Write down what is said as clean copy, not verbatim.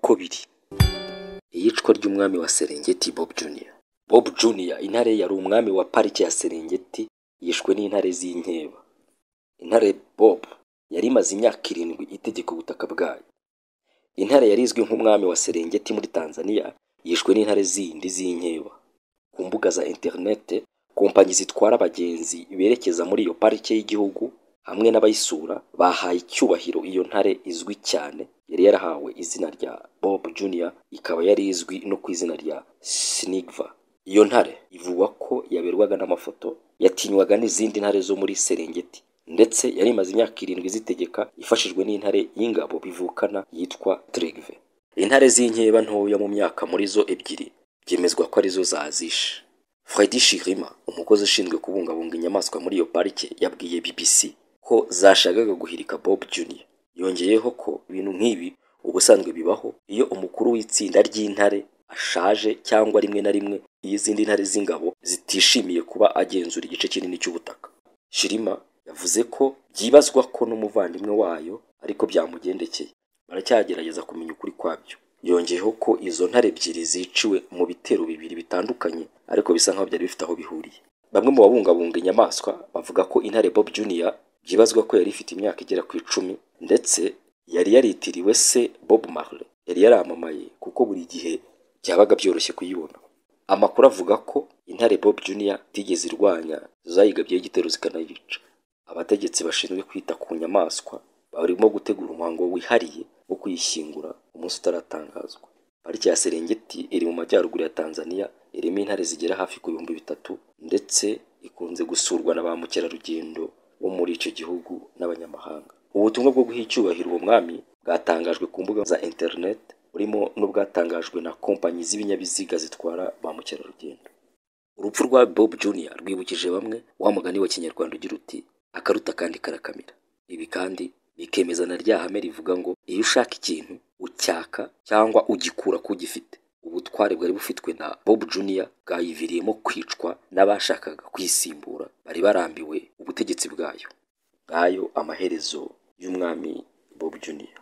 Niko biri. Iyicwa ry'umwami wa Serengeti Bob Junior. Bob Junior, intare yari umwami wa parike ya Serengeti, yishwe n'intare z'inkeba. Intare Bob yari imaze imyaka 7 itegeka ubutaka bwayo. Intare yari izwi nk'umwami wa Serengeti muri Tanzania yishwe n'intare zindi z'inkeba. Ku mbuga za interinete, kompanyi zitwara abagenzi berekeza muri iyo parike y'igihugu hamwe n'abayisura bahaye icyubahiro iyo ntare izwi cyane yari yarahawe izina rya Bob Junior, ikaba yari izwi no ku izina rya Snigva. Iyo ntare ivugwa ko yaberwaga n'amafoto, yatinywaga n'izindi ntare zo muri Serengeti, ndetse yari imaze imyaka 7 izitegeka ifashijwe n'intare y'ingabo bivukana yitwa Trigve. Intare z'inkeba ntoya mu myaka muri zo 2 byemezwa ko arizo zazishe. Freddy Shirima, umukozi ushinzwe kubungabunga inyamaswa muri iyo parike, yabwiye BBC ko zashakaga guhirika Bob Junior. Yongeyeho ko ibintu nk'ibi ubusanzwe bibaho iyo umukuru w'itsinda ry'intare ashaje cyangwa rimwe na rimwe iyo izindi ntare z'ingabo zitishimiye kuba agenzura igice kinini cy'ubutaka. Shirima yavuze ko byibazwa ko n'umuvandimwe wayo ariko byamugendekeye, baracyagerageza kumenya ukuri kwabyo. Yongeyeho ko izo ntare 2 ziciwe mu bitero 2 bitandukanye ariko bisa nkaho byari bifite aho bihuriye. Bamwe mu babungabunga inyamaswa bavuga ko intare Bob Junior byibazwa ko yari ifite imyaka igera ku 10, ndetse yari yaritiriwe se Bob Marley, yari yaramamaye kuko buri gihe byabaga byoroshye kuyibona. Amakuru avuga ko intare Bob Junior itigeze irwanya zayigabyeho igitero zikanayica. Abategetsi bashinzwe kwita ku nyamaswa barimo gutegura umuhango wihariye wo kuyishyingura umunsi utaratangazwa. Pariki ya Serengeti iri mu majyaruguru ya Tanzania, irimo intare zigera hafi ku 3000, ndetse ikunze gusurwa na ba mukerarugendo bo muri icyo gihugu n'abanyamahanga. Ubutumwa bwo guha icyubahiro uwo mwami bwatangajwe ku mbuga za internet, burimo n'ubwatangajwe na kompanyi z'ibinyabiziga zitwara ba mukerarugendo. Urupfu rwa Bob Junior rwibukije bamwe wa mugani wa Kinyarwanda ugira uti akaruta kandi karakamira. Ibi kandi bikemeza na rya hame rivuga ngo iyo ushaka ikintu ucyaka cyangwa ugikura kugifite. Ubutware bwari bufitwe na Bob Junior bwayiviriyemo kwicwa n'abashakaga kwisimbura bari barambiwe ubutegetsi bwayo. Ngayo amaherezo y'umwami Bob Junior.